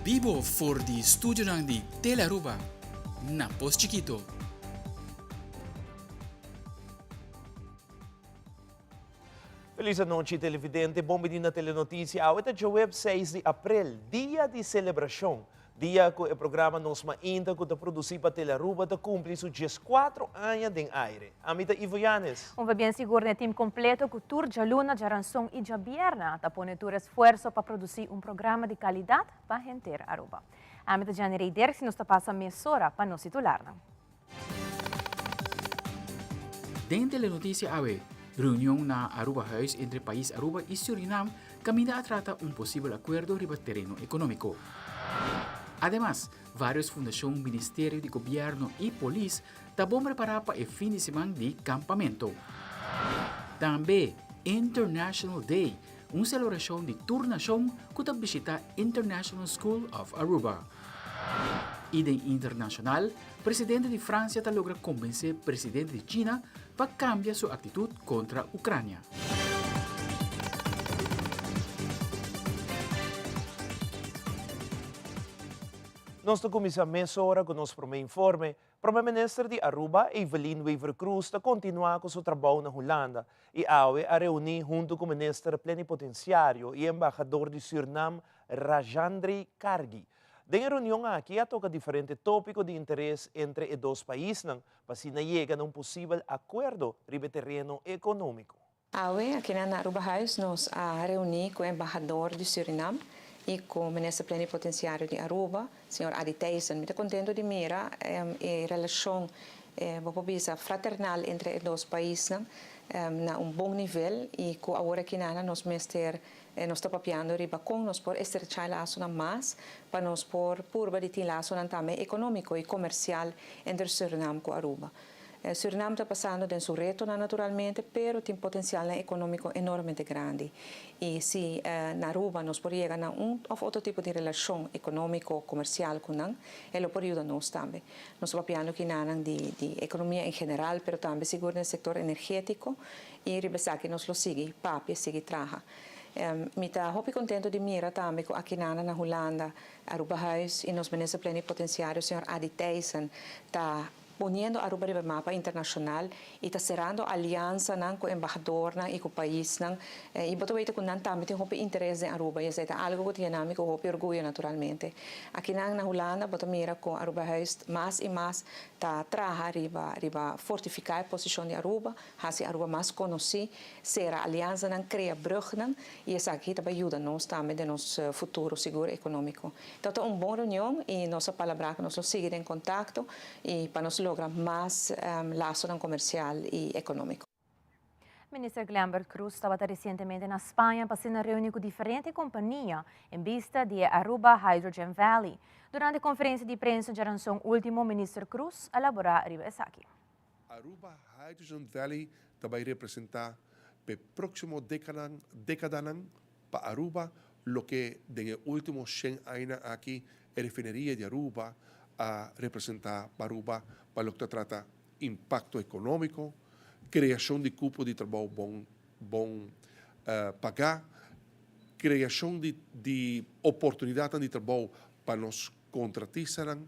Bibo for di studionan di Telearuba na Pos Chikito. Feliz anochi televidente, bon bini na Telenoticia. Awe ta djaweps 6 di april, dia di celebracion. Dia cu e programa Nos Mainta cu ta produci pa Telearuba ta cumpli su diescuatro aña den aire. Ami ta Ivo Yanes. Un pabien sigur n'e team completo cu tur djaluna, djaranson y djabierna ta pone tur esfuerso pa produci un programa di calidad pa henter Aruba. Ami ta Gianni Rey Dirks y nos ta pasa mesora pa nos titularnan. Den Telenoticia awe, reunion na Arubahuis entre pais Aruba y Surinam caminda a trata un posibel acuerdo riba tereno economico. Ademas, varios fundacion, ministerio di gobierno y polis ta bon prepara pa e fin di siman di campamento. Tambe, International Day, un celebracion di tur nacion cu ta bishita International School of Aruba. Y den internacional, presidente di Francia ta logra convence presidente di China pa cambia su actitud contra Ucrania. Nos ta cuminsa mesora cu nos prome informe. Prome Minister di Aruba, Evelyn Wever-Croes ta continua cu su trabou na Hulanda y awe a reuni hunto cu Minister Plenipotenciario y Embahador di Surnam Rajandri Kargi. Den e reunion aki a toca diferente topico di interes entre e dos paisnan pa asina yega na un posibel acuerdo riba e tereno economico. Awe aki na Arubahuis nos a reuni cu embahador di Surinam y cu Minister Plenipotenciario di Aruba, señor Adi Thijssen. Mi ta contento di mira e relacion, bo por bisa, fraternal entre e dos paisnan na un bon nivel y cu awor aki na nos mester Nos ta papiando riba kon nos por estrechá e lasonan mas pa nos por purba di tin lasonan tambe ekonómiko i komersial entre Surinam ku Aruba. Surinam ta pasando den su retonan naturalmente, pero tin potensialnan ekonómiko enormemente grandi. I si na Aruba nos por yega na un òf otro tipo di relashon ekonómiko, komersial ku nan, e lo por yuda nos tambe. Nos ta papiando kinanan di di ekonomia en general, pero tambe sigur den sektor energétiko I riba esaki nos lo sigui papia, sigui traha. Mi ta hopi contento di mira tambe cu aki nana na Hulanda, Arubahuis y nos Minister Plenipotenciario señor Adi Thijssen ta poniendo Aruba riba e mapa internacional y ta cerrando alianzanan cu embahadornan y cu paisnan y bo ta weten cu nan tambe tin hopi interes den Aruba y esey ta algo cu ta yena mi cu hopi orguyo naturalmente. Aki nan na Hulanda bo ta mira cu Arubahuis mas y mas ta traha riba riba fortifica e posicion di Aruba, Hasi Aruba mas konosí, sera aliansanan, krea brugnan i esaki ta bai yuda nos tambe den nos futuro sigur ekonómiko. Tabata un bon reunion i nos a palabrá ku nos lo sigui den kontakto i pa nos logra mas lasonan komersial i ekonómiko. Minister Glenbert Croes tabata resientemente na Spaña pa asina reuni ku diferente kompania en bista di e Aruba Hydrogen Valley. Durante konferensia di prensa djaranson ultimo Minister Croes a laborá riba esaki. Aruba Hydrogen Valley ta bai representa p'e proximo decanan decadanan pa Aruba loke den e ultimo shen añanan aki e refineria di Aruba a representa pa Aruba pa loke ta trata impacto economico, creacion di cupo di trabou bon bon paga, creacion di di oportunidadnan di trabou pa nos contratistanan.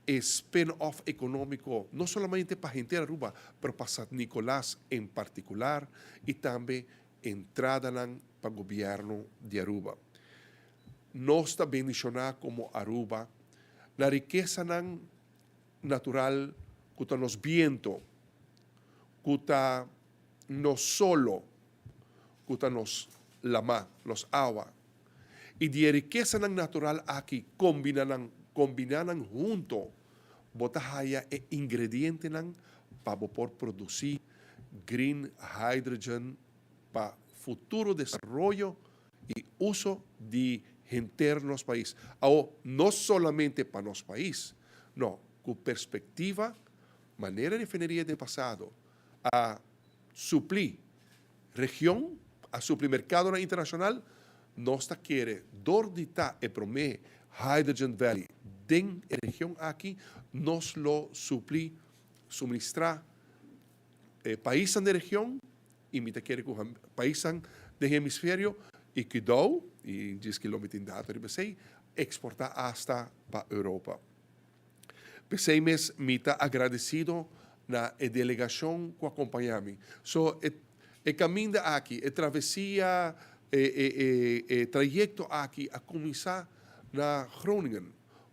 E spin-off economico no solamente pa henter Aruba, pero pa San Nicolas en particular y tambe entradanan pa gobierno di Aruba. Nos ta bendiciona como Aruba na rikesanan natural cu ta nos biento, cu ta nos solo, cu ta nos lama, nos awa. I di e rikesanan natural aki kombina nan, kombina nan hunto, bo ta haya e ingredientenan pa bo por produsí green hydrogen pa futuro desaroyo i uso di henter nos pais. Awo, no solamente pa nos pais, no, ku perspektiva manera refineria den pasado a suplí Region a supli merkadonan internashonal, nos ta kere dor di ta e promé Hydrogen Valley den e region aki, nos lo supli, suministrá e paisnan den region i mi ta kere ku paisnan den hemisferio i kudou, i djis ki lo mi tin dato riba esei. eksportá asta pa Europa. P'esei mes mi ta agradesido na e delegashon ku a kompañá mi. So e e kaminda aki, e travesia, e e e e trayekto aki a kuminsá na Groningen,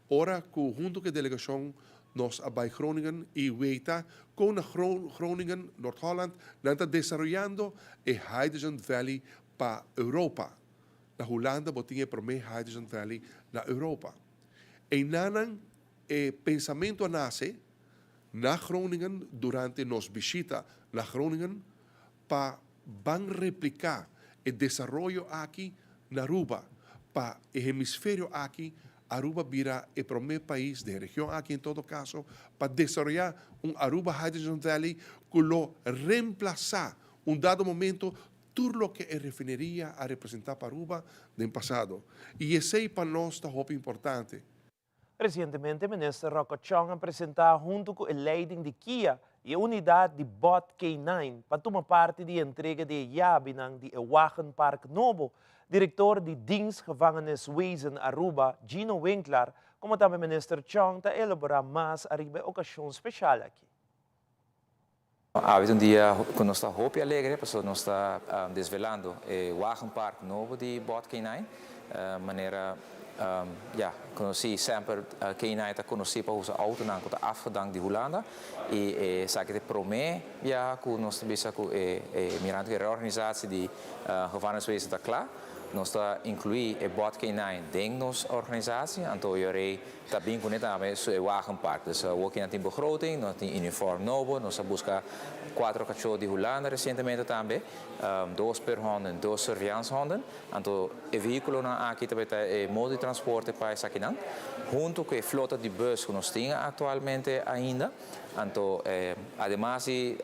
ora ku huntu ku e delegashon nos a bai Groningen i weita kon na Groningen, Noord-Holland, nan ta desaroyando e Hydrogen Valley pa Europa. Na Hulanda bo tin e promé Hydrogen Valley na Europa. Einanan e pensamentu a nase na Groningen durante nos bishita na Groningen pa ban repliká e desaroyo aki na Aruba pa e hemisferio aki Aruba bira e promé pais den e region aki en todo kaso pa desaroyá un Aruba Hydrogen Valley ku lo remplasá un dado momento Tur loke e refineria a representá pa Aruba den pasado i esei pa nos ta hopi importante. Resientemente Minister Rocco Chong a presentá huntu ku e leiding di kia i e unidat di Bot K-nine pa tuma parti di e entrega di e yabinan di e wagenpark nobo. Direktor di Dienst Gevangeniswezen Aruba, Gino Winklaar, komo tambe Minister Chong ta elaborá mas ariba e okashon speshal aki. Awe ta un dia ku nos ta hopi alegre pasobra nos ta desvelando e wagenpark nobo di Bot K-nine. Manera ya konosí semper K-nine ta konosí pa usa outonan ku ta afgedankt di Hulanda i esaki ta e promé biaha ku nos ta bisa ku e mirando ku e reorganisatie di gevangeniswezen ta kla nos ta inkluí e Bot K-nine den nos organisatie anto yorei Ta bin kuné tambe su e wagenpark. Dus awor ki nan tin begroting, nos tin uniform nobo, nos a buska cuatro kachó di Hulanda resientemente tambe, dos speurhonden, dos surveillancehonden. Anto e vehiculonan aki ta bay ta e modo di transporte pa esakinan, hunto cu e flota di bus cu nos tin actualmente ainda. Anto ademas di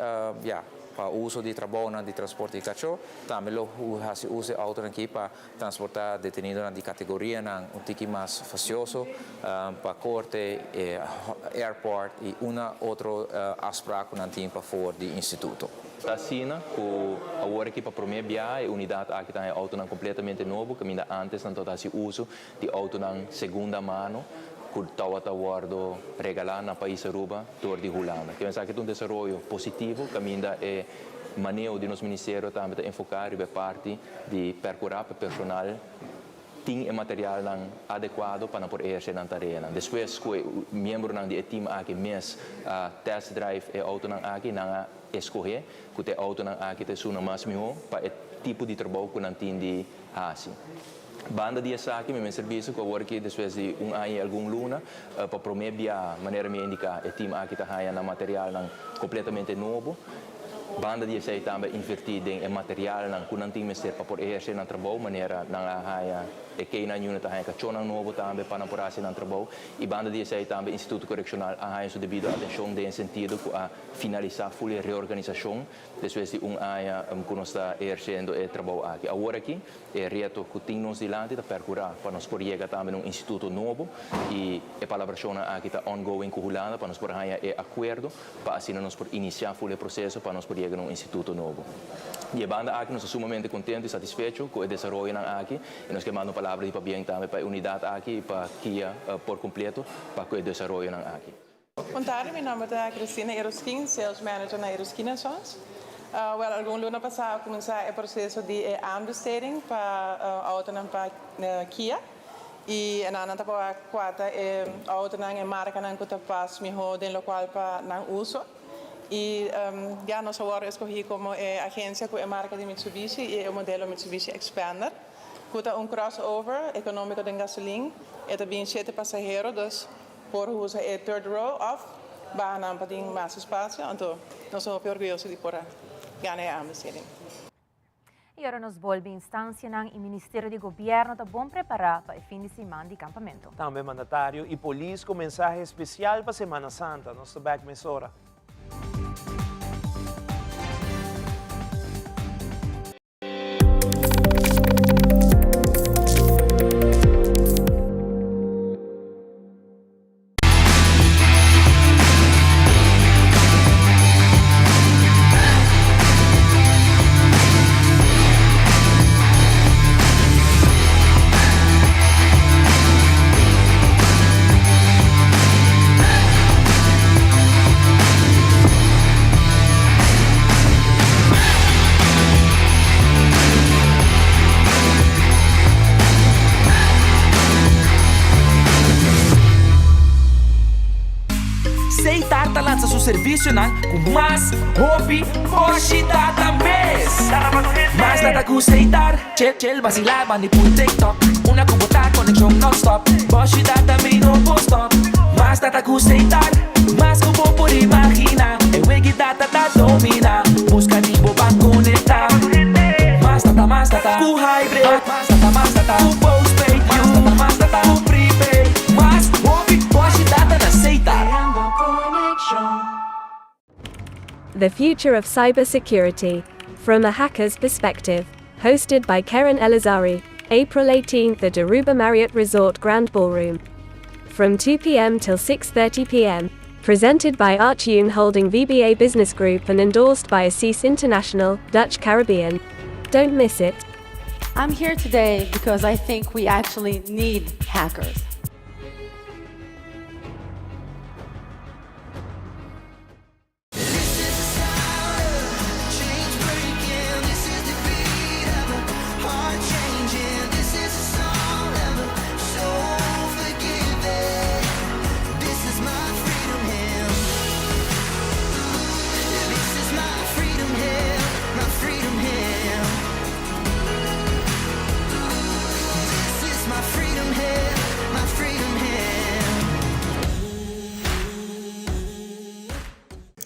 ya pa uso di trabounan di transporte di kachó, tambe lo haci uso di autonan aki pa Transportá detenidonan di kategorianan un tiki mas fasioso pa korte, airport i una otro afspraak ku nan tin pafor di instituto. Ta asina ku awor aki pa promé biaha e unidat aki ta haña outonan kompletamente nobo, kaminda ántes nan tabata hasi uso di outonan segunda mano ku tabata wòrdu regalá na pais Aruba dor di Hulanda. Ke esaki ta un desaroyo positivo kaminda e maneho di nos ministerio tambe ta enfoká riba e parti di percura pa personal tin e materialnan adecuado pa nan por eherce nan tareanan. Despues cu e miembronan di e team aki mes a test drive e autonan aki, nan a escoge cu ta e autonan aki ta esunnan mas miho pa e tipo di trabou cu nan tin di haci. Banda di esaki mi mester bisa cu awor aki despues di un aña y algun luna pa prome bia manera mi a indica e team aki ta haya nan materialnan completamente nobo. Banda di esei tambe a invertí den e materialnan ku nan tin mester pa por ehersé nan trabou, manera nan a haña e K-nine Unit a haña kachónan nobo tambe pa nan por hasi nan trabou. I banda di esei tambe Instituto Korekshonal a haña su debido atenshon den e sentido ku a finalisá ful e reorganisashon despues di un aña ku nos ta ehersendo e trabou aki. Awor aki E reto ku tin nos dilanti ta perkurá pa nos por yega tambe na un instituto nobo i e palabrashonnan aki ta ongoing ku Hulanda pa nos por haña e akuerdo pa asina nos por inisiá ful e proseso pa nos por yega na un instituto nobo. Di e banda aki nos ta sumamente kontentu i satisfecho ku e desaroyonan aki i nos ke manda un palabra di pabien tambe pa e unidat aki i pa kia por kompleto pa ku e desaroyonan aki. Bon tardi, mi nomber ta Cristina Eroskin, Sales Manager na Eroskin en Sons. Wel, algun luna pasá a kuminsá e proseso di e aanbesteding pa autonan pa Kia i nan ta por kua ta e autonan, e markanan ku ta pas mihó den lokual pa nan uso. I ya nos a wòrdu eskohí komo e agensia ku e marka di Mitsubishi i e modelo Mitsubishi Xpander ku ta un crossover ekonómiko den gasolin. E ta bin shete pasahero, dus Por usa e third row of baha nan pa tin mas espacio, anto nos ta hopi orguyoso di por a gana e aanbesteding. Y ora nos bolbe instancianan y Ministerio di Gobierno ta bon prepara pa e fin di siman di campamento. Tambe mandatario y polis cu mensahe especial pa Semana Santa. Nos ta back mesora. servisionan ku mas hopi Boshi Data mes. Mas data ku Setar, chill chill basilá bandi pui TikTok. Una ku bo ta konekshon non-stop. Boshi Data mi no por stop. Mas data ku Setar, mas ku bo por imaginá. E wiki data ta dominá. Buska di bo ban konektá. Mas data, mas data ku hybrid. Mas data, mas data ku postpaid. Mas data, mas data ku prepaid. Mas hopi Boshi Data na Setar. The Future of Cybersecurity From a Hacker's Perspective. Hosted by Keren Elazari, April 18th at Aruba Marriott Resort Grand Ballroom. From 2 p.m. till 6:30 p.m. Presented by Archune Holding VBA Business Group and endorsed by Assis International, Dutch Caribbean. Don't miss it. I'm here today because I think we actually need hackers.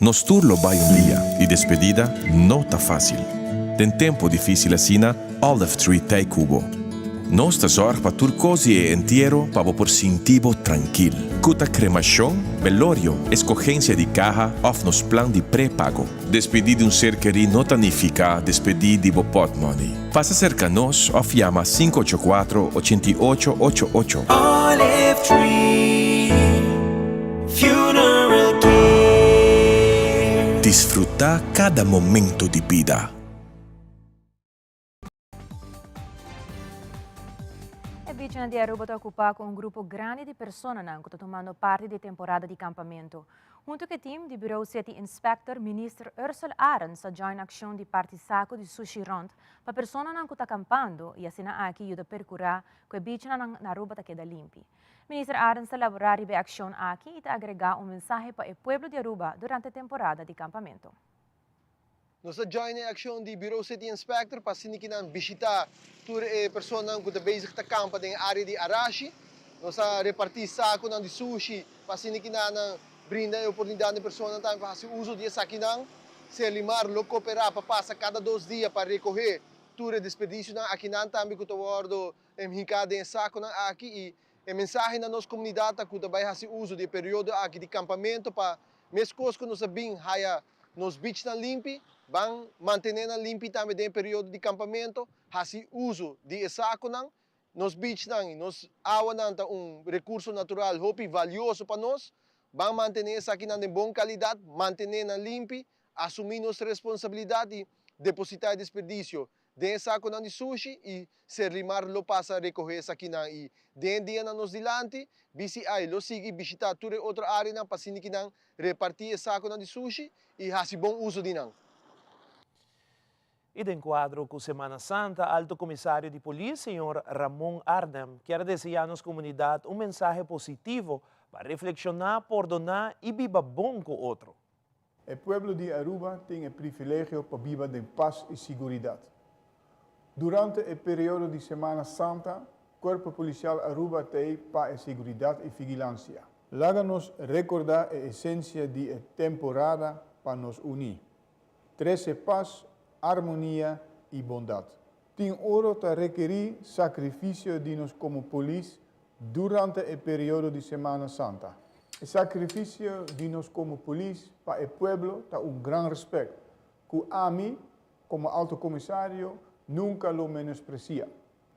Nos tur lo bai un dia y despedida no ta facil. Den tempo dificil asina, Olive Tree t'ey cu bo. Nos ta zorg pa tur cos di e entiero pa bo por sinti bo trankil. Cu ta cremacion, belorio, escogencia di caha of nos plan di pre-pago. Despedí di un ser kerí no ta nifiká despedí di bo pòtmòni. Pasa serka nos òf yama 584 88 88. Olive Tree Funeral Care. Disfrutá kada momento di bida. E bichnan di Aruba ta ocupa cu un grupo grandi di personanan cu ta tumando parti di e temporada di campamento. Hunto cu e team di Bureau City Inspector, Minister Ursell Arends a join accion di parti saco di sushi rond pa personanan cu ta campando y asina aki yuda percura cu e bichnan na Aruba ta keda limpi. Minister Arends ta labora riba e accion aki y ta agrega un mensahe pa e pueblo di Aruba durante temporada di campamento. Nos a join e accion di Bureau City Inspector pa asina ki nan bishita tur e personanan cu ta bezig ta campa den e area di Arashi. Nos a reparti saconan di sushi pa asina ki nan brinda e oportunidad na e personanan tambe pa haci uzo di esakinan. Serlimar lo coopera pa pasa cada dos dia pa recoge tur e desperdicionan akinan tambe cu ta wordo hinca den e saconan aki y e mensahe na nos comunidad ta cu ta bay haci uzo di e periodo aki di campamento pa mescos cu nos a bin haya Nos beachnan limpi, ban mantené nan limpi tambe den e periodo di kampamento, hasi uso di e sakonan. Nos beachnan i nos awanan ta un rekurso natural hopi valioso pa nos. Ban mantené esakinan den bon kalidat, mantené nan limpi, asumí nos responsabilidat i depositá e desperdisio Den e sakonan di sushi i Serlimar lo pasa rekohé esakinan i den e dianan nos dilanti, BCI lo sigui bishitá tur e otro áreanan pa asina ki nan repartí e sakonan di sushi i hasi bon uso di nan. I den kuadro ku Semana Santa, Alto Komisario di Polis, señor Ramon Arnhem, kier deseá nos komunidat un mensahe positivo pa reflekshoná, pordoná i biba bon ku otro. E pueblo di Aruba tin e privilegio pa biba den pas y siguridad. Durante e periodo di Semana Santa, Cuerpo Policial Aruba t'ey pa e siguridad y vigilancia. Laga nos recorda e esencia di e temporada pa nos uni, trece pas, armonia y bondad. Tin oro ta rekeri sacrificio di nos como polis durante e periodo di Semana Santa. E sacrificio di nos como polis pa e pueblo ta un gran respect cu ami como Alto Comisario nunca lo menosprecia.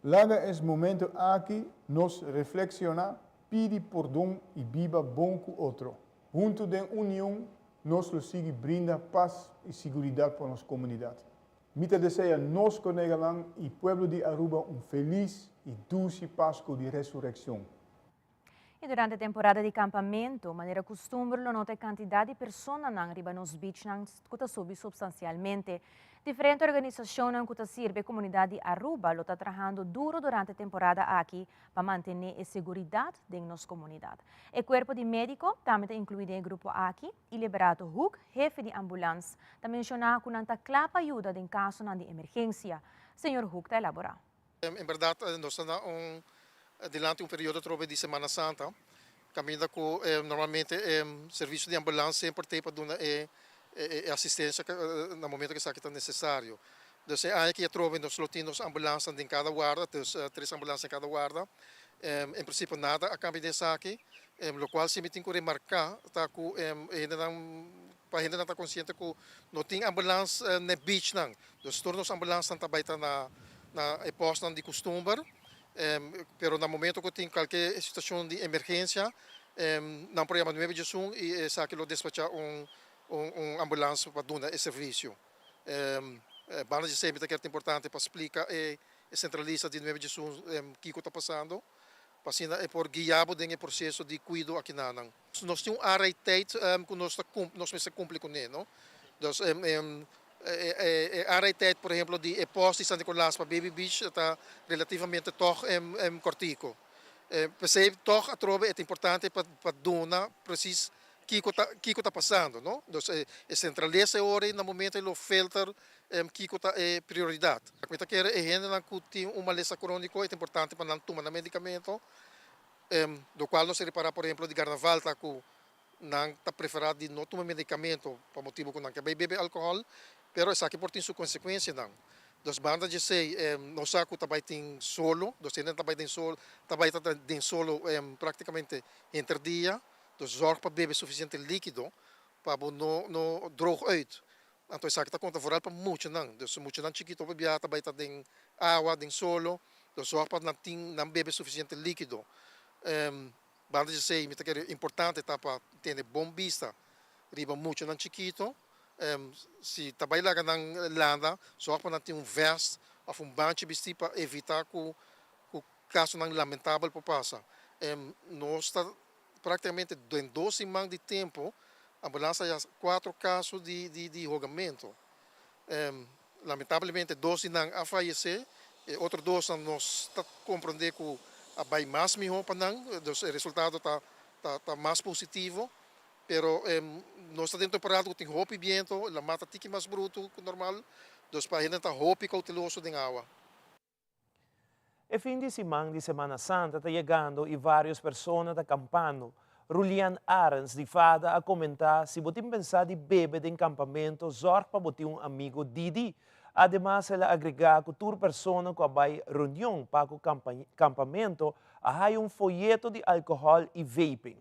Laga es momento aki nos reflexiona, pidi pordon y biba bon cu otro. Hunto den union nos lo sigui brinda paz y siguridad pa nos comunidad. Mi ta desea nos coleganan y pueblo di Aruba un feliz y dushi Pasco di Resureccion. Y durante temporada di campamento, manera custumber lo nota e cantidad di personanan riba nos beachnan cu ta subi substancialmente. Diferente organisacionnan cu ta sirbi e comunidad di Aruba lo ta trahando duro durante e temporada aki pa mantene e seguridad den nos comunidad. E cuerpo di medico tambe ta inclui den e grupo aki y Liberato Hoek, hefe di ambulans, ta menciona cu nan ta cla pa yuda den casonan di emergencia. Señor Hoek ta elabora. En berdad nos ta na un dilanti un periodo atrobe di Semana Santa caminda cu normalmente e servicio di ambulans semper t'ey pa duna e asistencia na momento cu esaki ta necesario. Dus e aña aki atrobe nos lo tin nos ambulansnan den cada warda, dus tres ambulans den cada warda. En principio nada a cambia den esaki, locual si mi tin cu remarca ta cu e hendenan pa hendenan ta consciente cu no tin ambulans n'e beachnan. Dus tur nos ambulansnan ta bai ta na na e pòstnan di kustumber, pero na momento ku tin kualke situashon di emergensia nan por yama nuebe diesun i esaki lo despachá un un ambulans pa duna e servisio. Banda di esei mi ta kere ta importante pa splika e sentralista di nuebe diesun kiko ta pasando pa asina e por guia bo den e proseso di kuido akinanan. Nos tin un área i tijd ku nos ta nos mester kumpli kuné, no? Dus e área i tijd, por ehemplo, di e pòst di San Nicolas pa Baby Beach ta relativamente tòg kòrtiku. P'esei tòg atrobe e ta importante pa duna presis kiko ta kiko ta pasando, no? Dus e sentralesa e ora ei na momento ei lo filter kiko ta e prioridat. Mi ta kere e hendenan ku tin un malesa króniko e ta importante pa nan tuma nan medikamento. Do cual nos a ripara por ehemplo di Garnaval ta cu nan ta prefera di no tuma medicamento pa motibo cu nan ke bay bebe alcohol, pero esaki por tin su consecuencianan. Dus banda di esey nos sa cu ta bay tin solo, dus hende ta bay den solo, ta bay ta den solo practicamente henter dia, dus zorg pa bebe suficiente likido pa bo no no droog uit. Anto esaki ta konta vooral pa muchanan. Dus muchanan chikito hopi biaha ta bai ta den awa, den solo. Dus zorg pa nan tin, nan bebe sufisiente likido. Banda di esei mi ta kere importante ta pa tene bon bista riba muchanan chikito. Si ta bai laga nan landa, zorg pa nan tin un vest of un banchi bisti pa evita ku ku kasonan lamentabel por pasa. Nos ta Prácticamente den dos siman di tempo ambulans a haya cuatro caso di di hogamento. Lamentablemente dos di nan a fayece, e otro dosnan nos ta comprende cu a bay mas miho pa nan, dus e resultado ta ta mas positivo, pero nos ta den temporada cu tin hopi biento, la mar ta tiki mas bruto cu normal, dus pa hende ta hopi cauteloso den awa. E fin di siman di Semana Santa ta yegando y varios persona ta campando. Rulian Arends di fada a comenta si bo tin pensa di bebe den campamento zorg pa bo tin un amigo Didi. Ademas el a agrega cu tur persona cu a bay reunion pa cu campamento a haya un foyeto di alcohol y vaping.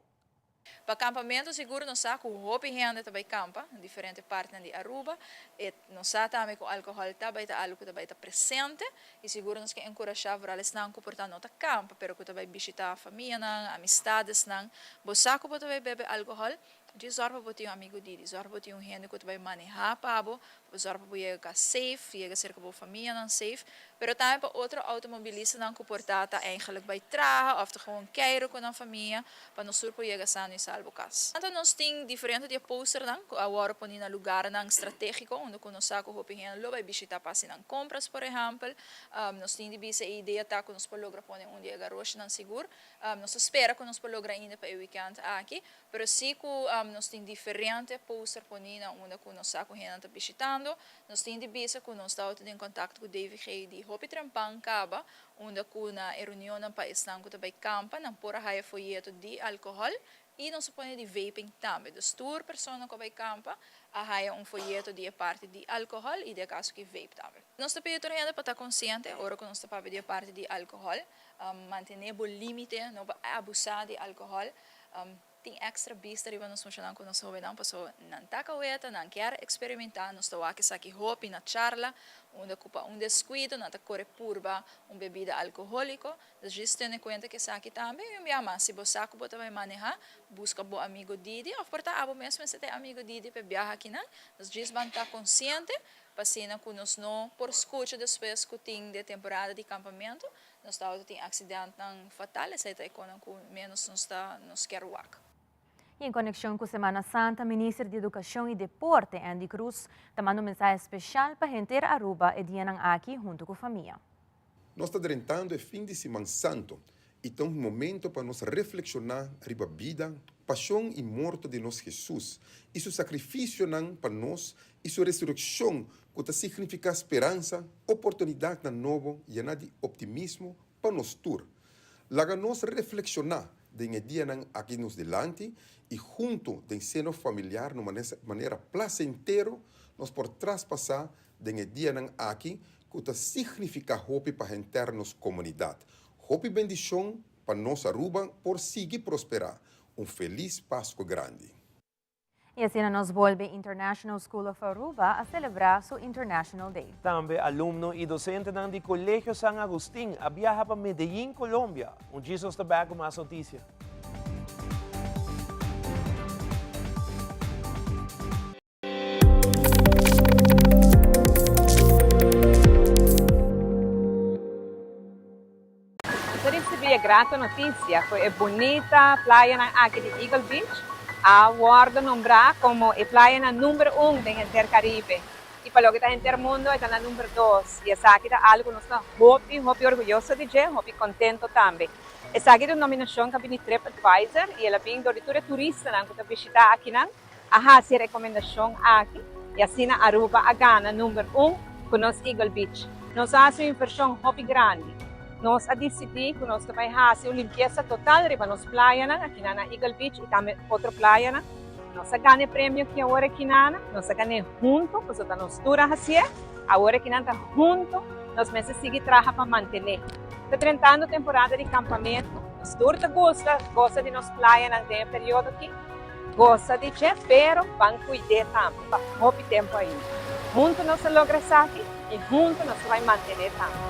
Pa campamento sigur nos sa cu hopi hende ta bay campa na diferente partinan di Aruba. E nos sa tambe cu alcohol ta bay ta algo cu ta bay ta presente y sigur nos ke encurasha vooral esnan cu por ta no ta campa pero cu ta bay bishita famianan, amistadesnan. Bo sa cu bo ta bay bebe alcohol, djis zorg pa bo tin un amigo didi, zorg pa bo tin un hende cu ta bay maneha pa bo, pa bo zorg pa bo yega cas safe, yega cerca bo famianan safe. Pero tambe pa otro automobilistanan cu por ta ta eigenlijk bay traha of ta gewoon keiro cu nan famia pa nos tur por yega sano y salvo cas. Anto nos tin diferente di e posternan cu a worde poni na lugarnan strategico unda cu nos sa cu hopi hende lo bay bishita pa haci nan compras por ehempel. Nos tin di bisa e idea ta cu nos por logra pone un di e garoshinan sigur. Nos ta spera cu nos por logra ainda pa e weekend aki. Pero si cu nos tin diferente poster poni na unda cu nos sa cu hendenan ta bishitando. Nos tin di bisa cu nos tabata den contacto cu DVG di hopi trempan caba, unda cu na e reunionnan pa esnan cu ta bay campa nan por a haya foyeto di alcohol y nos a pone di vaping tambe. Dus tur persona cu a bay campa a haya un foyeto di e parti di alcohol y di acaso ki vape tambe. Nos ta pidi tur hende pa ta consciente ora cu nos ta papia di e parti di alcohol, mantene bo limite, no pa abusa di alcohol. Tin extra bista riba nos muchanan ku nos hobennan paso nan ta kaweta, nan kier eksperimenta, nos ta wak esaki hopi na charla unda ku pa un deskuido nan ta kore purba un bebida alkoholiko. Dus djis tene kuenta ku esaki tambe i un bia mas si bo sa ku bo ta bai maneha buska bo amigo Didi òf por ta abo mes mester ta e amigo Didi pa e biaha akinan. Dus djis ban ta konsiente pa asina ku nos no por skucha despues ku tin di e temporada di kampamentu. Nos tabata tin accidentnan fatal, esey ta e conan cu menos nos ta nos kier wak. Y en conexion cu Semana Santa, Minister di Educacion y Deporte, Endy Croes, ta manda un mensahe special pa henter Aruba e dianan aki hunto cu famia. Nos ta drentando e fin di siman santo y ta un momento pa nos reflexiona riba bida, pasion y morto di nos Jesus y su sacrificionan pa nos y su resureccion cu ta significa speransa, oportunidadnan nobo yena di optimismo pa nos tur. Laga nos reflexiona den e dianan aki nos dilanti y hunto den seno familiar no manera placentero nos por traspasa den e dianan aki cu ta significa hopi pa henter nos comunidad. Hopi bendicion pa nos Aruba por sigui prospera. Un feliz Pasco Grandi. Y asina nos bolbe International School of Aruba a celebra su International Day. Tambe alumno y docentenan di Colegio San Agustin a biaha pa Medellin, Colombia. Un djis nos ta bek cu mas noticia. Nos a ricibi e grato noticia cu e bunita playanan aki di Eagle Beach a wordo nombra como e playanan number un den henter Caribe y pa loke ta henter mundo e ta na number dos y esaki ta algo cu nos ta hopi hopi orguyoso di dje, hopi contento tambe. Esaki ta un nominacion cu a bini TripAdvisor y el a bin dor di tur e turistanan cu ta bishita akinan. A haci e recomendacion aki y asina Aruba a gana number un cu nos Eagle Beach. Nos a haci un inversion hopi grandi. Nos a dicidi cu nos ta bay haci un limpieza total riba nos playanan akinan na Eagle Beach y tambe otro playanan. Nos a gana e premio aki awor akinana. Nos a gan'e hunto pasobra ta nos tur a haci'e. Awor akinan ta hunto nos mester sigui traha pa mantene. Ta drentando temporada di campamento. Nos tur ta gusta goza di nos playanan den e periodo aki. Gosa di dje, pero ban kuid'é tambe pa hopi tempu ainda. Huntu nos a logra esaki i huntu nos ta bai mantené tambe.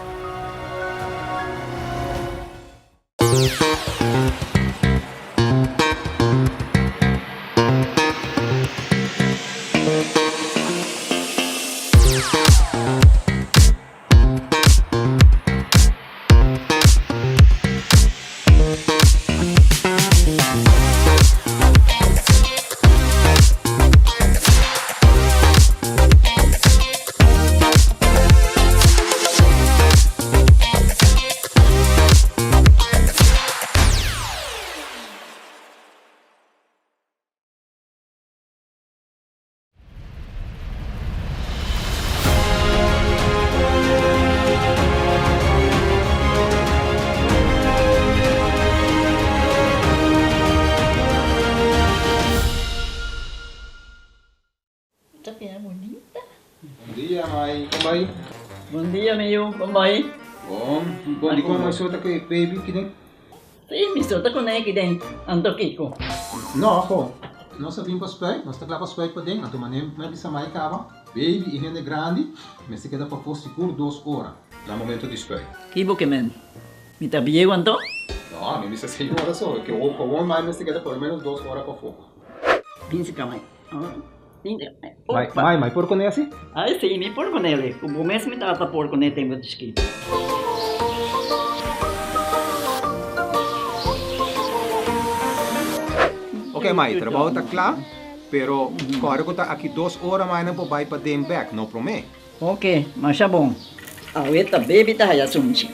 Ta bira bunita. Bon dia mai, kon bai? Bon dia mi yu, kon bai? Bon, bon di kon mai so ta ku e baby kiden? Sí, mi so ta ku ne kiden, anto kiko? No, ho, nos a bin pa spuit, nos ta kla pa spuit paden, anto manera mi a bisa mai kaba, baby i hende grandi mester keda pafó sigur dos ora na momento di spuit. Ki bo ke men? Mi ta bieu anto? No, mi bisa señora so, ke gewoon mai mester keda por lo menos dos ora pafó. Bin si ka mai. Mai, mai, mai por kone asi? Ai si, mi por kone el. Ku bo mes mi tata por kone tempu di chikito. Ok mai, trabou ta kla, pero kòrda ku ta aki dos ora mai nan por bai paden bèk, no promé. Ok, masha bon. Awe ta baby ta haya sunchi.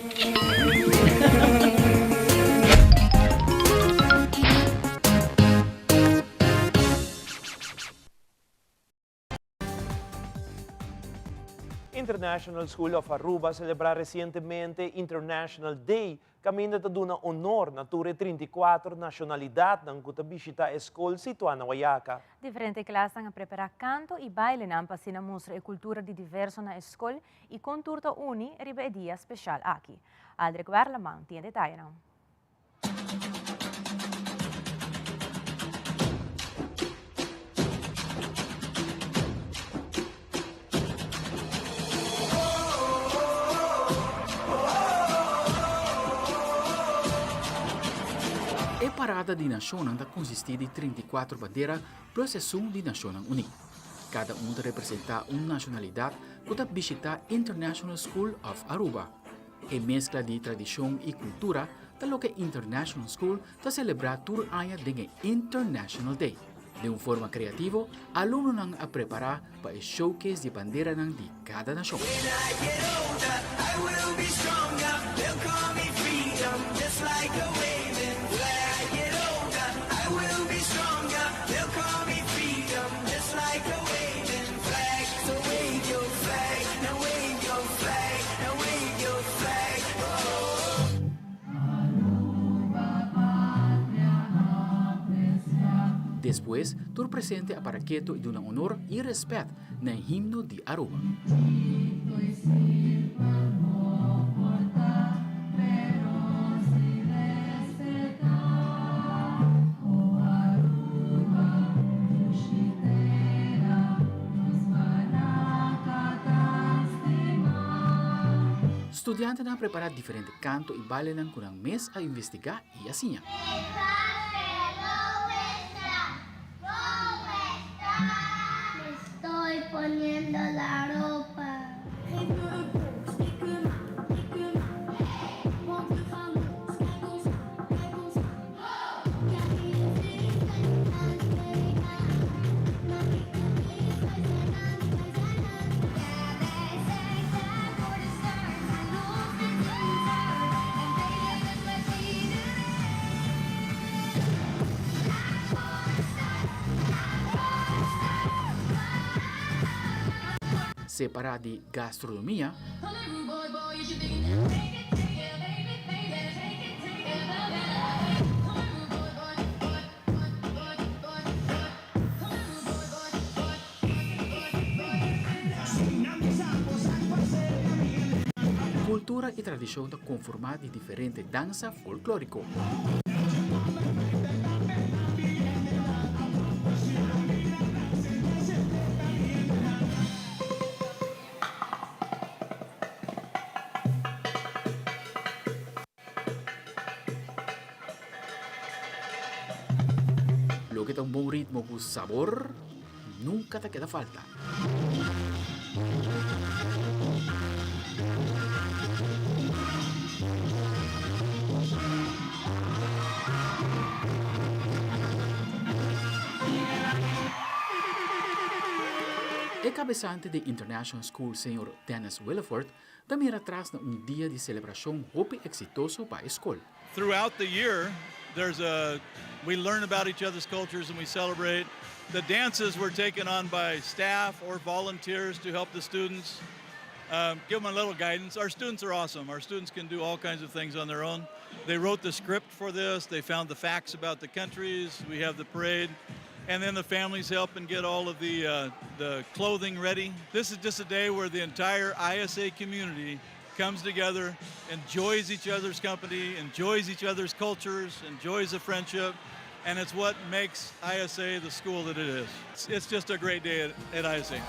International School of Aruba a celebra recientemente International Day caminda ta duna honor na tur e 34 nacionalidadnan cu ta bishita e scol situa na Wayaca. Diferente klasnan a prepará kanto i bailenan pa asina mustra e kultura di diverso na e skol i kon tur ta uni riba e dia speshal aki. Aldrich Werleman tin e detayenan. E parada di nashonnan ta konsistí di 34 bandera plus esun di Nashonnan Uní. Kada un ta representá un nashonalidat ku ta bishitá International School of Aruba. E meskla di tradishon i kultura ta loke International School ta selebrá tur aña den e International Day. Den un forma kreativo, alumnonan a prepará pa e showcase di banderanan di kada nashon. Despues, tur presente a para keto i duna honor i respet na e himno di Aruba. Studiantenan a prepará diferente kanto i bailenan ku nan mes a investigá i a siña. Separá di gastronomia. Kultura i tradishon ta konformá di diferente dansa folklóriko. Loke ta un bon ritmo ku sabor nunka ta keda falta. E kabesante di International School señor Dennis Willeford ta mira atras na un dia di selebrashon hopi eksitoso pa e skol. Throughout the year there's a we learn about each other's cultures and we celebrate. The dances were taken on by staff or volunteers to help the students um, give them a little guidance. Our students are awesome. Our students can do all kinds of things on their own. They wrote the script for this. They found the facts about the countries. We have the parade. And then the families help and get all of the, uh, the clothing ready. This is just a day where the entire ISA community comes together, enjoys each other's company, enjoys each other's cultures, enjoys the friendship, and it's what makes ISA the school that it is. It's, it's just a great day at, at ISA.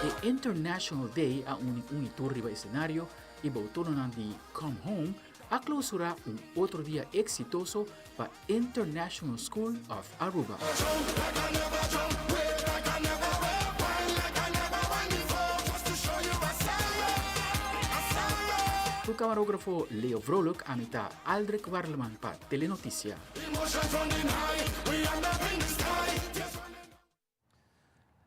E International Day a uni un i tur riba escenario i bou tononan di Come Home a clausura un otro dia exitoso pa International School of Aruba. Ku kamarógrafo Leo Vrolijk ami ta Aldrich Warleman pa Telenoticia.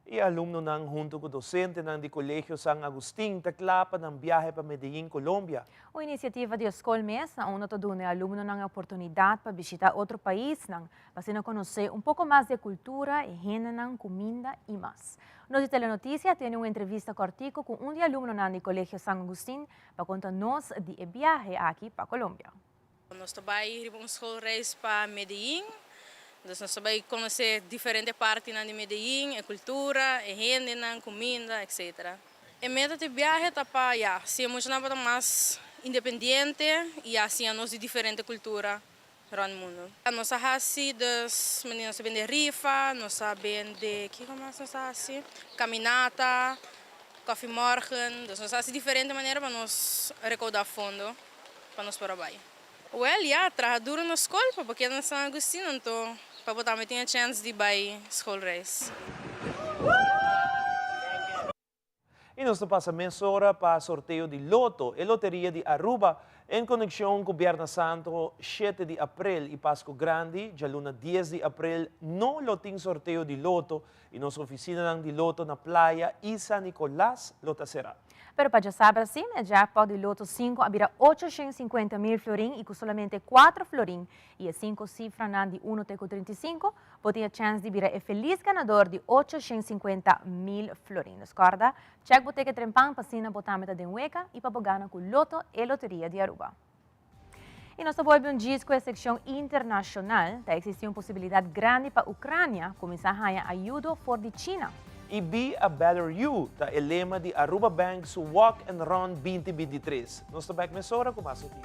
E alumnonan hunto cu docentenan di Colegio San Agustin ta cla pa nan biahe pa Medellin, Colombia. Un iniciativa di e scol mes na unda ta duna e alumnonan e oportunidad pa bishita otro paisnan pa asina conoce un poco mas di e cultura, e hendenan, cuminda y mas. Nos di Telenoticia a tene un entrevista cortico cu un di e alumnonan di Colegio San Agustin pa conta nos di e biahe aki pa Colombia. Nos ta bai riba un schoolreis pa Medellin, dus nos ta bai konosé diferente partinan di Medellin, e kultura, e hendenan, kuminda, etc. E meta di biahe ta pa ya siña muchanan pa ta mas independiente i ya siña nos di diferente kultura rònt mundu. Nos a hasi dus manera nos a bende rifa, nos a bende kiko mas nos a hasi? Kaminata, kòfimòrgen, dus nos a hasi diferente manera pa nos rekoudá fondo. pa nos por a bai. Wel, ya, traha duro na skol pa bo keda na San Agustin, anto pa bo tambe tin e chèns di bai schoolreis. Y nos ta pasa mesora pa sorteo di Lotto, e loteria di Aruba, en conexion cu Bierna Santo shete di april y Pasco Grandi, djaluna dies di april, no lo tin sorteo di Lotto y nos oficinanan di Lotto na Playa y San Nicolas lo ta cera. Pero pa djasabra si, e jackpot di Lotto sinku a bira 850 mil florin y cu solamente cuatro florin y e sinku cifranan di uno te cu 35, bo tin e chèns di bira e felis ganador di 850 mil florin. Dus kòrda, chèk bo teke trempan pa asina bo tambe ta den weka i pa bo gana ku Lotto e loteria di Aruba. I nos ta bolbe un djis ku e sekshon internashonal. Ta eksistí un posibilidat grandi pa Ukrania kuminsá haña ayudo for di China. I Be a Better You ta e lema di Aruba Bank su Walk and Run 2023. Nos ta bek mesora ku mas notisia.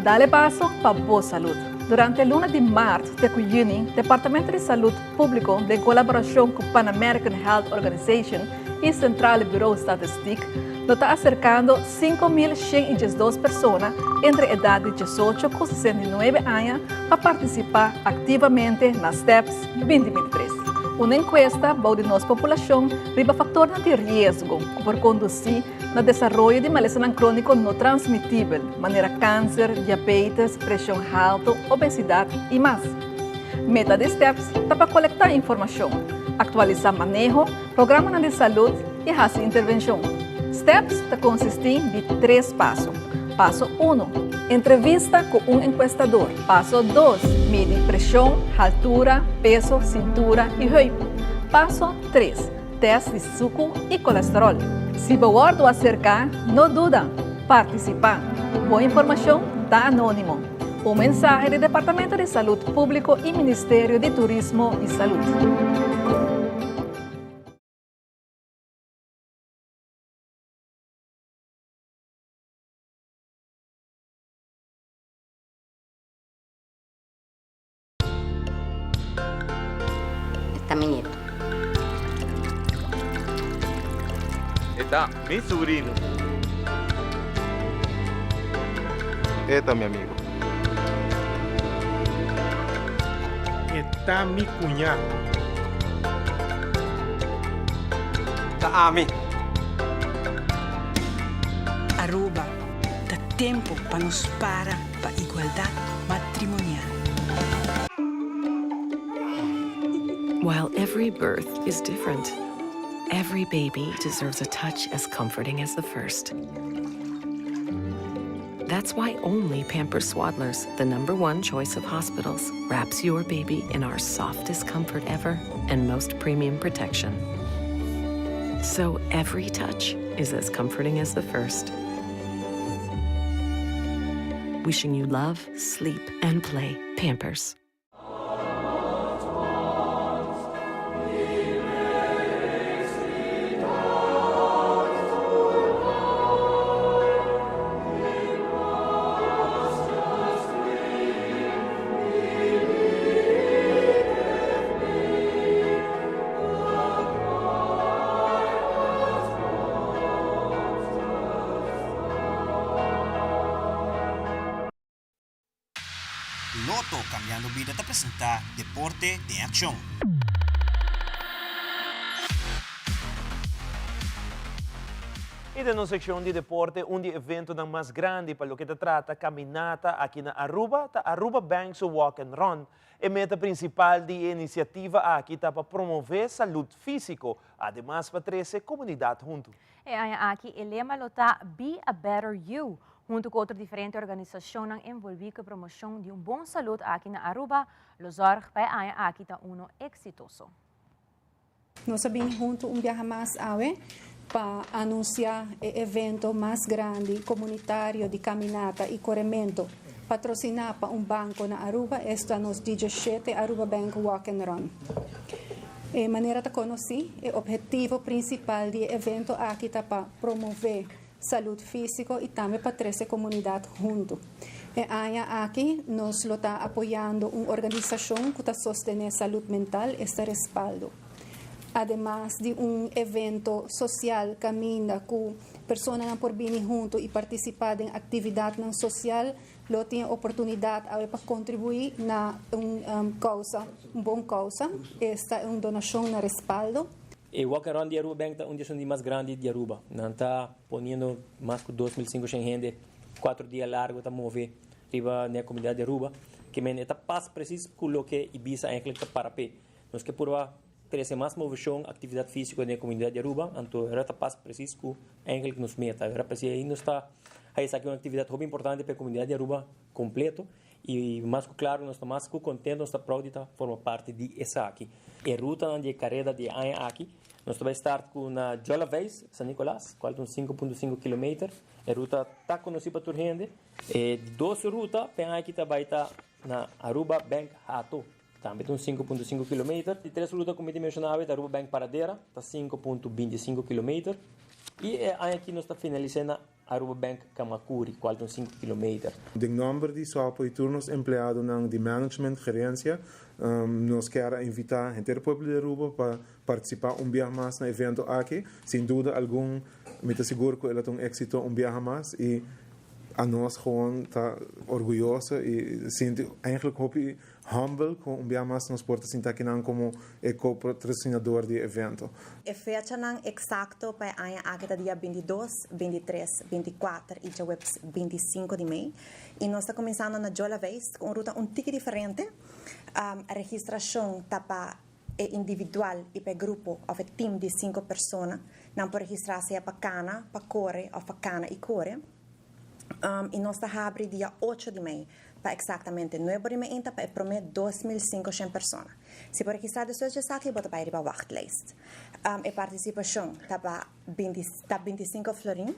Dale paso pa bo salud. Durante luna di maart te cu juni, Departamento di Salud Publico den colaboracion cu Pan American Health Organization y Centrale Bureau Statistiek lo ta acercando 5.112 persona entre edad di 18 cu 69 aña pa participa activamente na STEPS 2023. Un encuesta bou di nos populacion riba factornan di riesgo cu por conduci na desaroyo di malesanan króniko no transmitibel, manera kanser, diabetes, preshon haltu, obesidat i mas. Meta di STEPS ta pa kolektá informashon, aktualisá maneho, programanan di salud i hasi intervenshon. STEPS ta konsistí di tres paso. Paso uno, Entrevista ku un enkuestador. Paso dos, Midi preshon, haltura, peso, sintura i heup. Paso tres, Test di suku i kolesterol. Si bo wòrdu aserká, no duda, partisipá. Bo informashon ta anónimo. Un mensahe di Departamento di Salud Públiko i Ministerio di Turismo i Salud. E ta mi nieto. E ta mi subrino. E ta mi amigo. E ta mi cuñado. Ta ami. Aruba, ta tempo pa nos para pa igualdad matrimonial. While every birth is different, every baby deserves a touch as comforting as the first. That's why only Pampers Swaddlers, the number one choice of hospitals, wraps your baby in our softest comfort ever and most premium protection. So every touch is as comforting as the first. Wishing you love, sleep, and play. Pampers. Lotto Cambiando Bida ta presenta Deporte den Accion. Y den nos seccion di deporte, un di eventonan mas grandi pa loke ta trata caminata aki na Aruba ta Aruba Bank su Walk and Run. E meta principal di e iniciativa aki ta pa promove salud fisico, ademas pa trece comunidad hunto. E aña aki e lema lo ta Be a Better You. Hunto cu otro diferente organisacionnan envolvi cu e promocion di un bon salud aki na Aruba, lo zorg pa e aña aki ta uno exitoso. Nos a bini hunto un biaha mas awe pa anuncia e evento mas grandi comunitario di caminata y coremento patrocina pa un banco na Aruba, esta nos DJ shete Aruba Bank Walk and Run. E manera ta conoci, e obhetivo principal di e evento aki ta pa promove salud fisico y tambe pa trece comunidad hunto. E aña aki nos lo ta apoyando un organisacion cu ta sostene salud mental, esta Respaldo. Ademas di un evento social caminda cu personanan por bini hunto y participa den actividadnan social, lo tin e oportunidad awe pa contribui na un causa, un bon causa, esta un donacion na Respaldo. E Walk and Run di Aruba Bank ta un di esun di mas grandi di Aruba. Nan ta poniendo mas cu 2500 hende cuatro dia largo ta move riba na e comunidad di Aruba. Ke men e ta pas precies cu loke Ibisa eigenlijk ta para p'e. Nos ke purba trece mas movecion, actividad fisico den e comunidad di Aruba, anto era ta pas precies cu eigenlijk nos meta. Era p'esey ahi nos ta haci esaki un actividad hopi importante pa e comunidad di Aruba completo. Y mas cu claro nos ta mas cu contento, nos ta proud di ta forma parti di esaki. E rutanan di e careda di e aña aki, nos ta bay start cu na Jolaveis, San Nicolas, cual ta un 5.5 kilometer. E ruta ta conoci pa tur hende. E di dos ruta p'e aña aki ta bay ta na Aruba Bank Hato, tambe ta un 5.5 kilometer. Di tres ruta cu mi ta menciona awe ta Aruba Bank Paradera, ta 5.25 kilometer. Y e aña aki nos ta finalisa na Aruba Bank Camacuri, cual ta un sinku kilometer. Den nomber di SOAPO y tur nos empleadonan di management, gerencia, nos kier a invita henter pueblo di Aruba pa participa un biaha mas na evento aki. Sin duda algun mi ta sigur cu el a ta un exito un biaha mas y anos gewoon ta orguyoso y sinti eigenlijk hopi Humble cu un bia mas nos por ta sinta akinan como e co-patrocinador di e evento. E fechanan exacto pa e aña aki ta dia 22, 23, 24 y djaweps 25 di mei. Y nos ta cuminsando na Jola Weist cu un ruta un tiki diferente. Registracion ta pa e individual y pa e grupo of e team di cinco persona. Nan por registra sea pa cana, pa core of pa cana y core. Y nos ta habri dia ocho di mei pa exactamente nuebe di meinta pa e prome 2500 persona. Si bo registra despues di esaki bo ta bay riba wachtlijst. E participacion ta pa binti ta 25 florin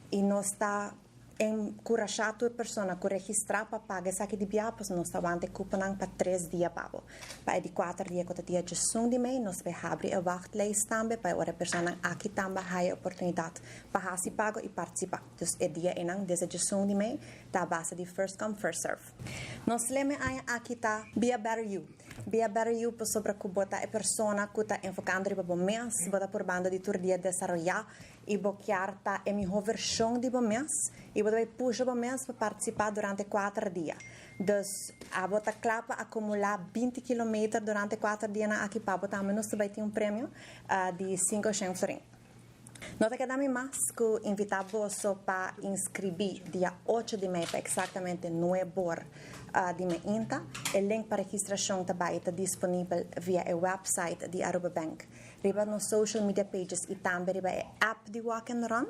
y nos ta encurasha tur persona cu registra pa paga esaki di bia pasobra nos ta wanta e cuponan pa tres dia pa bo. Pa e di cuater dia cu ta dia diesun di mei nos ta bay habri e wachtlijst tambe pa e ora e personanan aki tambe haya e oportunidad pa hasi pago y participa. Dus e dia einan desde diesun di mei ta a base di first come first serve. Nos lema e aña aki ta Be a better you. Be a better you pasobra ku bo ta e persona ku ta enfocando riba bo mes, bo ta purbando di tur dia desaroyá y bo kier ta e miho vershon di bo mes y bo ta bay pusha bo mes pa participa durante kuater dia. Dus abo ta kla pa akumulá 20 kilometer durante kuater dianan aki pa bo tambe nos ta bay tin un premio di 500 florin. No ta keda mi mas ku invitá boso pa inskribí dia ocho di mei pa eksaktamente nuebor di meinta. E link pa registrashon ta bai ta disponibel via e website di Aruba Bank, riba nos social media pages i tambe riba e app di Walk and Run.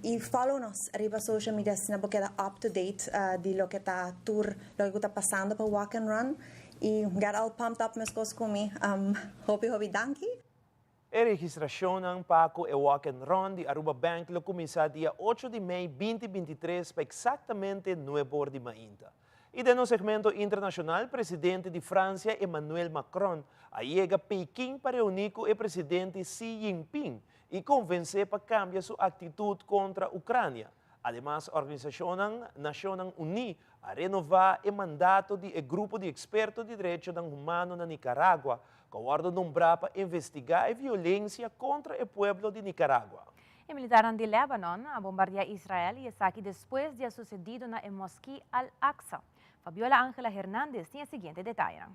I follow nos riba social media asina bo keda up to date di loke ta tur loke ku ta pasando pa Walk and Run. I get all pumped up meskos ku mi. Hopi hopi danki. E registracionnan pa cu e Walk and Run di Aruba Bank lo cuminsa dia ocho di mei binti 23 pa exactamente nuebe or di mainta. Y den nos segmento internacional presidente di Francia Emmanuel Macron a yega Peking pa reuni cu e presidente Xi Jinping y convence pa cambia su actitud contra Ucrania. Ademas organisacionnan Nacionnan Uni a renova e mandato di e grupo di experto di derechonan humano na Nicaragua cu a wordo nombra pa investiga e violencia contra e pueblo di Nicaragua. E militarnan di Lebanon a bombardea Israel y esaki despues di a sucedido na e Mosquee Al-Aqsa. Fabiola Angela Hernandez tin e siguiente detayenan.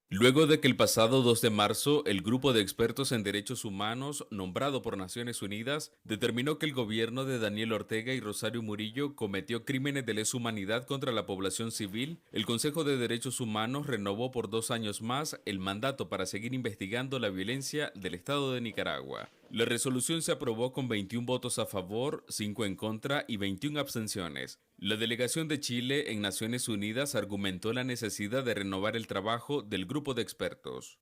Luego de que el pasado 2 de marzo el grupo de expertos en derechos humanos nombrado por Naciones Unidas determinó que el gobierno de Daniel Ortega y Rosario Murillo cometió crímenes de lesa humanidad contra la población civil, el Consejo de Derechos Humanos renovó por dos años más el mandato para seguir investigando la violencia del Estado de Nicaragua. La resolución se aprobó con 21 votos a favor, 5 en contra y 21 abstenciones. La delegación de Chile en Naciones Unidas argumentó la necesidad de renovar el trabajo del grupo de expertos.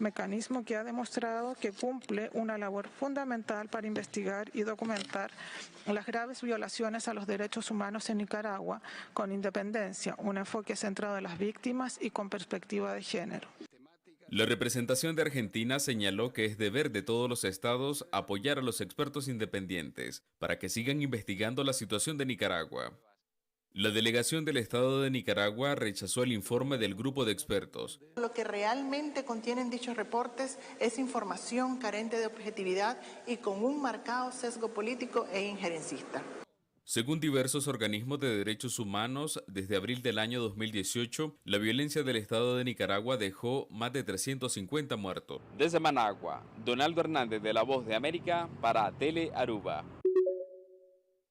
Mecanismo que ha demostrado que cumple una labor fundamental para investigar y documentar las graves violaciones a los derechos humanos en Nicaragua, con independencia, un enfoque centrado en las víctimas y con perspectiva de género. La representación de Argentina señaló que es deber de todos los estados apoyar a los expertos independientes para que sigan investigando la situación de Nicaragua. La delegación del Estado de Nicaragua rechazó el informe del grupo de expertos. Lo que realmente contienen dichos reportes es información carente de objetividad y con un marcado sesgo político e injerencista. Según diversos organismos de derechos humanos, desde abril del año 2018, la violencia del Estado de Nicaragua dejó más de 350 muertos. Desde Managua, Donaldo Hernández de La Voz de América para Tele Aruba.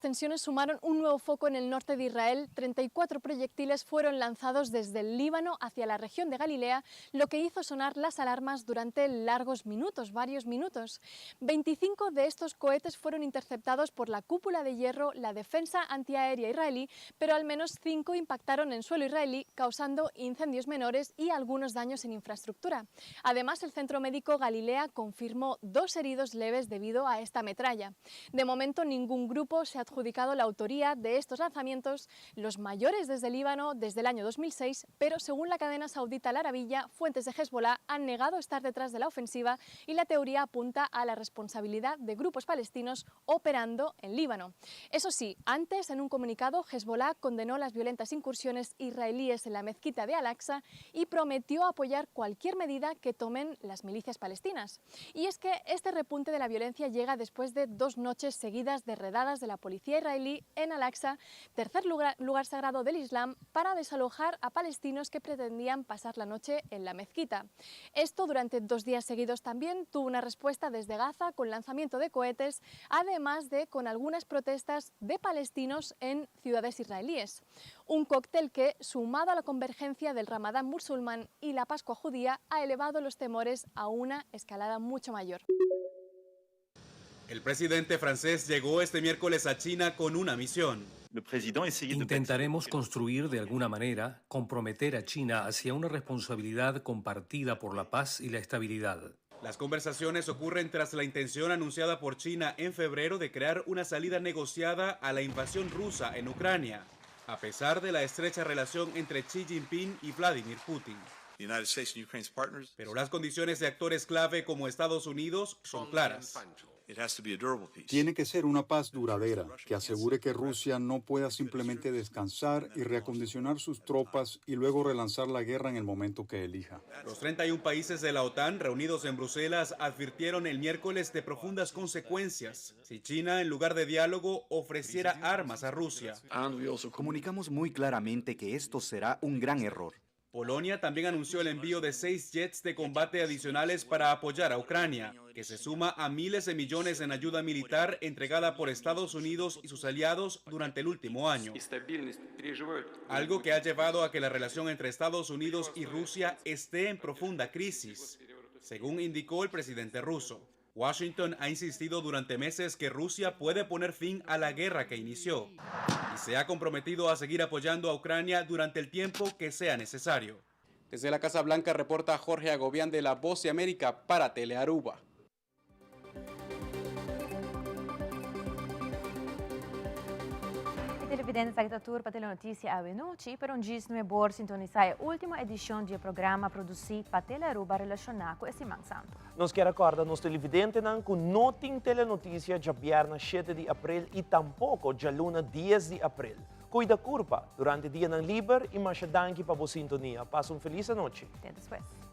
Tensiones sumaron un nuevo foco en el norte de Israel. 34 proyectiles fueron lanzados desde el Líbano hacia la región de Galilea, lo que hizo sonar las alarmas durante largos minutos, varios minutos. 25 de estos cohetes fueron interceptados por la cúpula de hierro, la defensa antiaérea israelí, pero al menos 5 impactaron en suelo israelí, causando incendios menores y algunos daños en infraestructura. Además, el centro médico Galilea confirmó 2 heridos leves debido a esta metralla. De momento, ningún grupo se ha adjudicado la autoría de estos lanzamientos, los mayores desde Líbano desde el año 2006, pero según la cadena saudita Al Arabiya, fuentes de Hezbollah han negado estar detrás de la ofensiva y la teoría apunta a la responsabilidad de grupos palestinos operando en Líbano. Eso sí, antes, en un comunicado, Hezbollah condenó las violentas incursiones israelíes en la mezquita de Al-Aqsa y prometió apoyar cualquier medida que tomen las milicias palestinas. Y es que este repunte de la violencia llega después de 2 noches seguidas de redadas de la policía israelí en Al-Aqsa, tercer lugar sagrado del Islam, para desalojar a palestinos que pretendían pasar la noche en la mezquita. Esto durante 2 días seguidos también tuvo una respuesta desde Gaza con lanzamiento de cohetes, además de con algunas protestas de palestinos en ciudades israelíes. Un cóctel que, sumado a la convergencia del Ramadán musulmán y la Pascua judía, ha elevado los temores a una escalada mucho mayor. El presidente francés llegó este miércoles a China con una misión. Intentaremos construir de alguna manera, comprometer a China hacia una responsabilidad compartida por la paz y la estabilidad. Las conversaciones ocurren tras la intención anunciada por China en febrero de crear una salida negociada a la invasión rusa en Ucrania, a pesar de la estrecha relación entre Xi Jinping y Vladimir Putin. The United States and Ukraine's partners. Pero las condiciones de actores clave como Estados Unidos son claras. It has to be a durable peace. Tiene que ser una paz duradera que asegure que Rusia no pueda simplemente descansar y reacondicionar sus tropas y luego relanzar la guerra en el momento que elija. Los 31 países de la OTAN reunidos en Bruselas advirtieron el miércoles de profundas consecuencias si China, en lugar de diálogo, ofreciera armas a Rusia. Comunicamos muy claramente que esto será un gran error. Polonia también anunció el envío de 6 jets de combate adicionales para apoyar a Ucrania, que se suma a miles de millones en ayuda militar entregada por Estados Unidos y sus aliados durante el último año. Algo que ha llevado a que la relación entre Estados Unidos y Rusia esté en profunda crisis, según indicó el presidente ruso. Washington ha insistido durante meses que Rusia puede poner fin a la guerra que inició y se ha comprometido a seguir apoyando a Ucrania durante el tiempo que sea necesario. Desde la Casa Blanca reporta Jorge Agobián de La Voz de América para Telearuba. Televidente, esaki ta tur pa Telenoticia awe nochi, pero un djis nuebor sintonisa e ultimo edicion di e programa produci pa Telearuba relaciona cu e Siman Santo. Nos kier a corda nos televidentenan cu no tin Telenoticia djabièrnè shete di april y tampoco djaluna dies di april. Cuida curpa durante dianan liber y masha danki pa bo sintonia. Pasa un feliz anochi. Te despues.